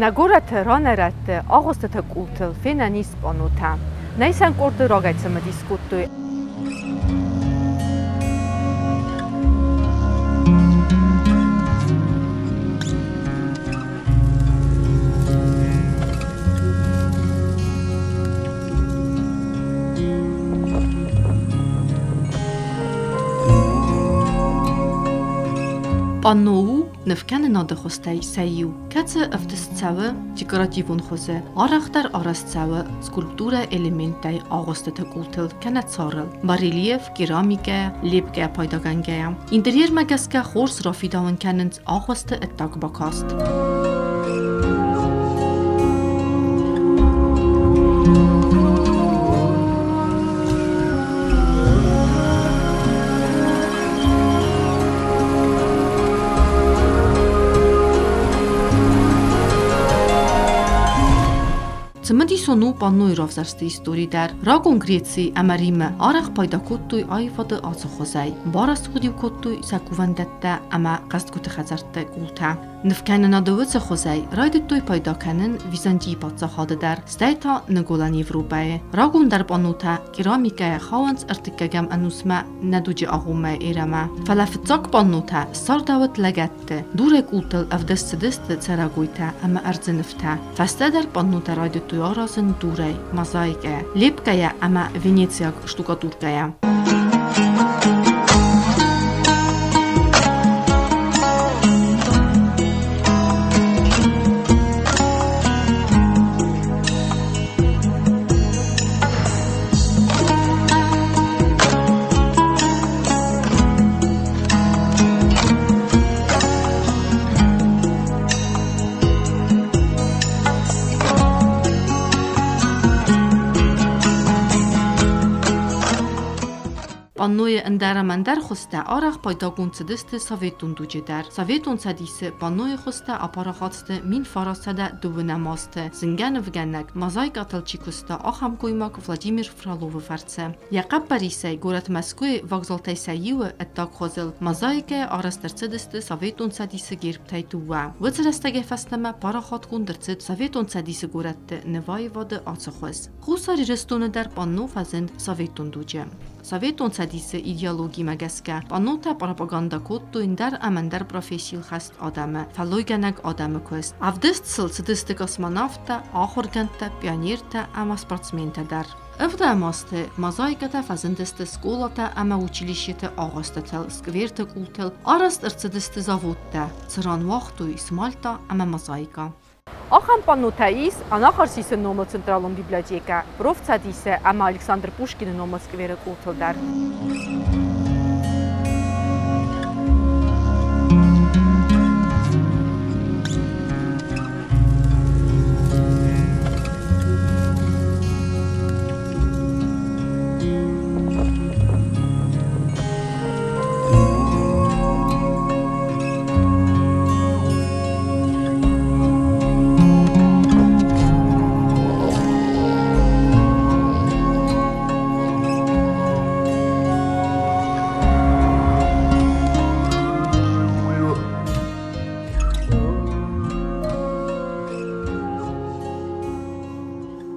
Нӕ горӕты ранӕй-рӕтты агъуыстыты къултыл фенӕн ис пъанотӕ. Нӕ исӕн къорды рагӕй цымыдис кодтой. Пъанно у нывкӕнынады хуызтӕй сӕ иу, кӕцы ӕвдыст цӕуы декоративон хуызы, арӕхдӕр арӕзт цӕуы скульптурӕ элементтӕй агъуыстыты къултыл кӕнӕ царыл, барельеф, керамикӕ, лепкӕ пайдагӕнгӕйӕ. Интерьермӕ гӕсгӕ хорз рафидауын кӕнынц агъуысты ӕддаг бакаст. Цымыдисон у паннойы равзӕрсты истори дӕр. Рагон Греци ӕмӕ Римы арӕх пайда кодтой аивады ацы хуызӕй. Барӕсугъд-иу кодтой сӕ кувӕндӕттӕ ӕмӕ хъӕздгуыты хӕдзӕртты къултӕ. Нывкӕнынады уыцы хуызӕй райдыдтой пайда кӕнын Византийы паддзахады дӕр, стӕй та Ныгуылӕн Европӕйы. Рагондӕр пъаннотӕ керамикӕйӕ хауынц ӕртыккӕгӕм ӕнусмӕ нӕ дуджы агъоммӕ эрӕмӕ. Фӕлӕ фыццаг пъаннотӕ ссардӕуыд лӕгӕтты, дурӕй къултыл ӕвдыст цыдысты цӕрӕгойтӕ ӕмӕ ӕрдзы нывтӕ. Фӕстӕдӕр пъаннотӕ райдыдтой аразын дурӕй, мозаикӕйӕ, лепкӕйӕ ӕмӕ венециаг штукатуркӕйӕ. Паннойы ӕндӕр ӕмӕ ӕндӕр хуызтӕ арӕх пайдагонд цыдысты советон дуджы дӕр. Советон Цӕдисы паннойы хуызтӕ апарахат сты 1932 азты зынгӕ нывгӕнӕг, мозаикӕтыл чи куыста, ахӕм гоймаг Владимир Фроловы фӕрцы. Йӕ хъӕппӕрисӕй горӕт Мӕскуыйы вокзалтӕй сӕ иуы ӕддаг хуызыл мозаикӕйӕ арӕзт ӕрцыдысты Советон Цӕдисы гербтӕй дыууӕ. Уыцы рӕстӕгӕй фӕстӕмӕ парахатгонд ӕрцыд Советон Цӕдисы горӕтты нываивады ацы хуыз. Хуссар Ирыстоны дӕр пъанно фӕзынд советон дуджы. Советон Цӕдисы идеологимӕ гӕсгӕ пъаннотӕ пропагандӕ кодтой ӕндӕр ӕмӕ ӕндӕр профессийыл хӕст адӕмы, фӕллойгӕнӕг адӕмы куыст. Ӕвдыст сыл цыдысты космонавттӕ, ахуыргӕндтӕ, пионертӕ ӕмӕ спортсментӕ дӕр. Ӕвдӕм азты мозаикӕтӕ фӕзындысты скъолатӕ ӕмӕ училищеты агъуыстытыл, скверты къултыл, арӕзт ӕрцыдысты заводтӕ, цыран уагътой смальта ӕмӕ мозаикӕ. Ахӕм паннотӕ ис Анахарсисы номыл Централон библиотекӕ, профцӕдисы ӕмӕ Александр Пушкины номыл скверы къултыл дӕр.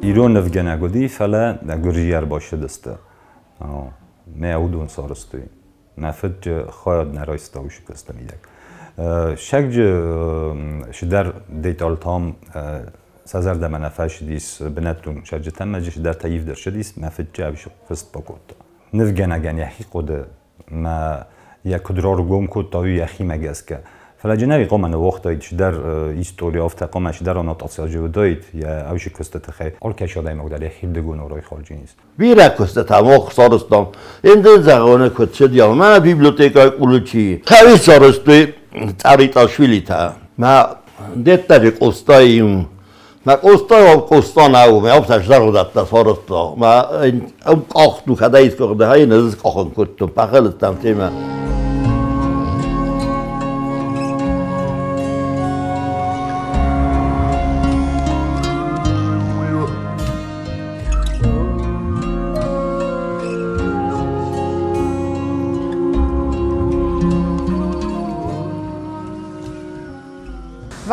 Ирон нывгӕнӕг уыди, фӕлӕ гуырджийӕ ӕрбассыдысты. Мӕ уыдон сарӕзтой. Мӕ фыд хайад нӕ райста уыцы куысты мидӕг. Сӕгджы цыдӕр деталтӕм сӕ зӕрдӕмӕ нӕ фӕцыдис бынӕттон сӕрджытӕм, ӕмӕ цыдӕртӕ ивд ӕрцыдис, мӕ фыд ӕвзӕр фыст бакодта. Нывгӕнӕгӕн йӕхи хъуыды мӕ йӕ куыд раргом кодта, уый йӕхимӕ гӕсгӕ. Фӕлӕ джынӕри хъуамӕ ныууагътаид цыдӕр истори, афтӕ хъуамӕ цыдӕр аннотаци уыдаид йӕ ӕвзӕр куысты тыххӕй. Алкӕцы адӕймаг дӕр йӕхирдыгон райхалджын ис. Бирӕ куыстытӕ мах сарӕзтам. Ӕндӕр зӕгъоны куыд цыди, мӕнӕ библиотекӕйы къулы Кӕй сарӕзтой Цъаритъашвилитӕ. Мӕ деттаджы Къостайы Мӕ Къоста Къоста нӕу, мӕ афтӕ сдаргъдӕттӕ сарӕзта. Мӕ къахт у, кӕдӕй искуы ӕз къахын кодтон, пахӕлыдтам темӕ.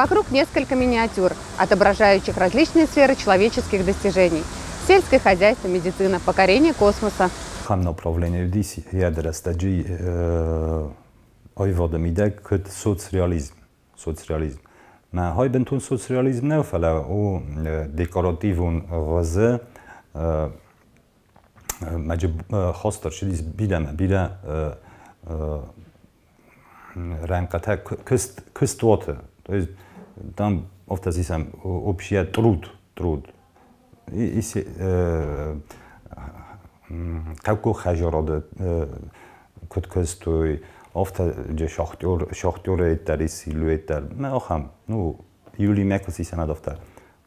Вокруг несколько миниатюр, отображающих различные сферы человеческих достижений: сельское хозяйство, медицина, покорение космоса. Направление соцреализм. Соцреализм. Ма хайбентун соцреализм не фала у декоративун ғаза маҷ хостар шидис билама била ранқата кыст кыстота. То есть там офтасисам общий труд труд. И каку хажарод куд кыстой офта же шахтёр эттер силуэттер ма ахам ну юли мекуси санад офта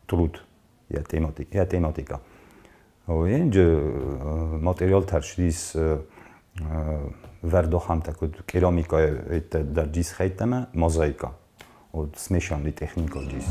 труд я тематика я тематика. Оенже материал таршдис вердохам такуд керамика этте дар ҷис хайтама мозаика от смешанный техника ҷис.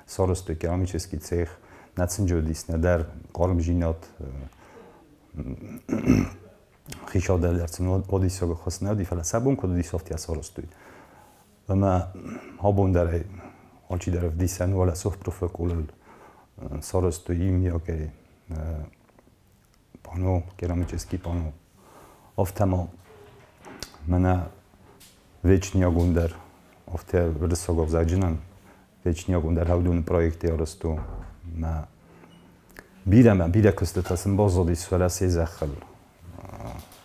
Соростой керамический цех, нацинҷодис надар қормжинот хишоделерцин одисого хоснеоди фала сабун кодисофтия соростой. Ма хабундаре алчидаров дисен вала софпрофекул соростой имьяке пано керамический пано. Офтамо мана вечниягундар офте врсогов заджинан. Вечниягундар хавдун проекти арасту ма бирама бира кыстатасын бозодис фала сезахл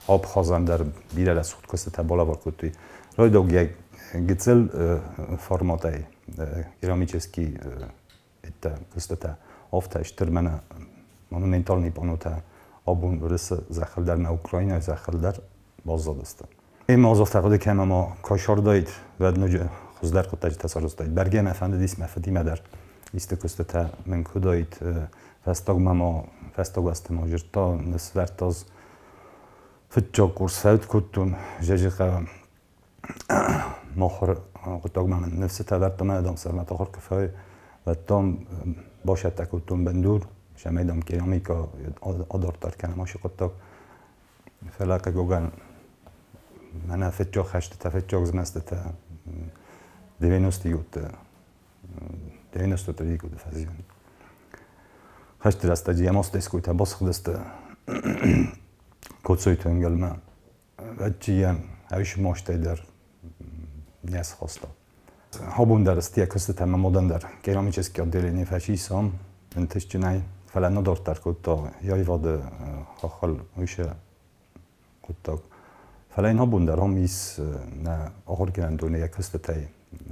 абхазандар бирала сухт кыстата балавар кутуй ройдог яг гицел форматай керамический это кыстата офта иштер мана монументальный панота абун рыс захлдар на Украина захлдар бозодиста. Эм азофта кемама кашордайт веднуж хуздar quttaj tasarrufdayt bergem efendi dis mefedimeder istikustata men kudayt festagmama festagvastema jirta nisvertaz fitjog kurs felt kuttun jejiqa mahor qutagmama nefsita vertama adam sermet ahor kefay vettam başetta kuttun bendur şemeydam keramika adartar kenemaşı quttak felaqa gogan mana fitjog hashtata fitjog zmestata 93 года фазион. Хаштираста жиамостескуйта босхдеста коцойтөнгелма. Вачиан авиш моштайдар нес хоста. Хабундар стия кыстата модандар керамический отделение фашисом энтешчинай фала нодортар кутто яйвад хахал уша куттак. Фала ин хабундар хом ис на ахоргенандуне кыстатай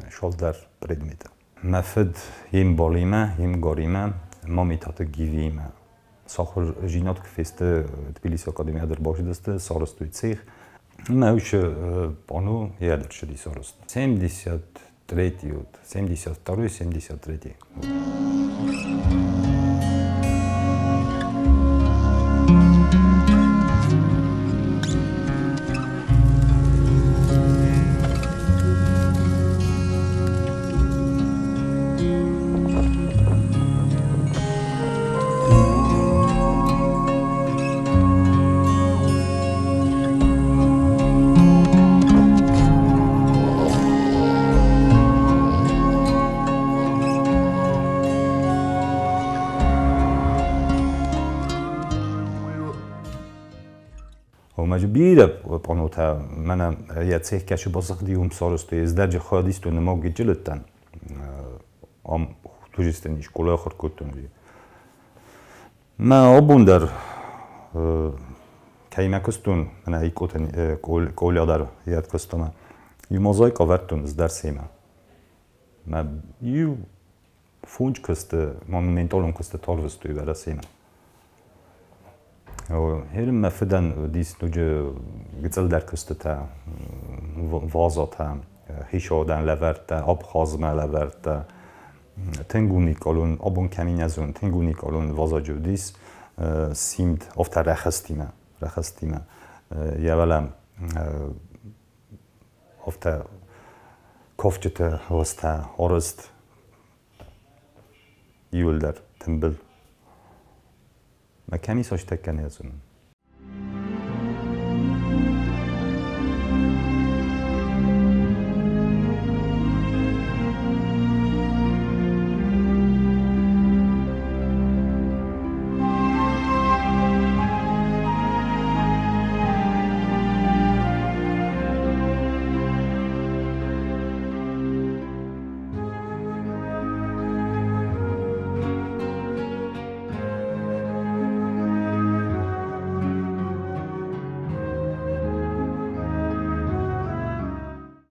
шолдар предмета. Мафед им болима, им горима, мамитата гивима. Сахар жинот кфесте Тбилиси академия дер бошдесте саростуй цех. Ма уш пану ядер шеди сарост. 73 год, 72 73. Бира панота мана я цех каши босах диум соростой издарҷи хоядисту нимо гиҷилиттан ам художественный школа хор куттун. Ма обундар Кӕимӕ куыстон, мӕнӕ Икъоты Коля дӕр йӕ куыстомӕ. Иу мозаик ӕвӕрдтон ӕз дӕр семӕ. Мӕ иу фондз куысты, монументалон куысты тарвыстой Уӕрӕсемӕ. Херын мӕ фыдӕн уыдис ноджы гыццылдӕр куыстытӕ, вазатӕ, хицауадӕн лӕвӕрттӕ, Абхазмӕ лӕвӕрттӕ. Тынг уникалон, абон кӕми нӕ зонын, тынг уникалон вазаджы уыдис симд, афтӕ рӕхыстимӕ, рӕхыстимӕ. Йӕ уӕлӕ афтӕ кафджыты хуызтӕ арӕзт иуылдӕр тымбыл. Мӕ кӕм ис, астӕккӕ нӕ зонын.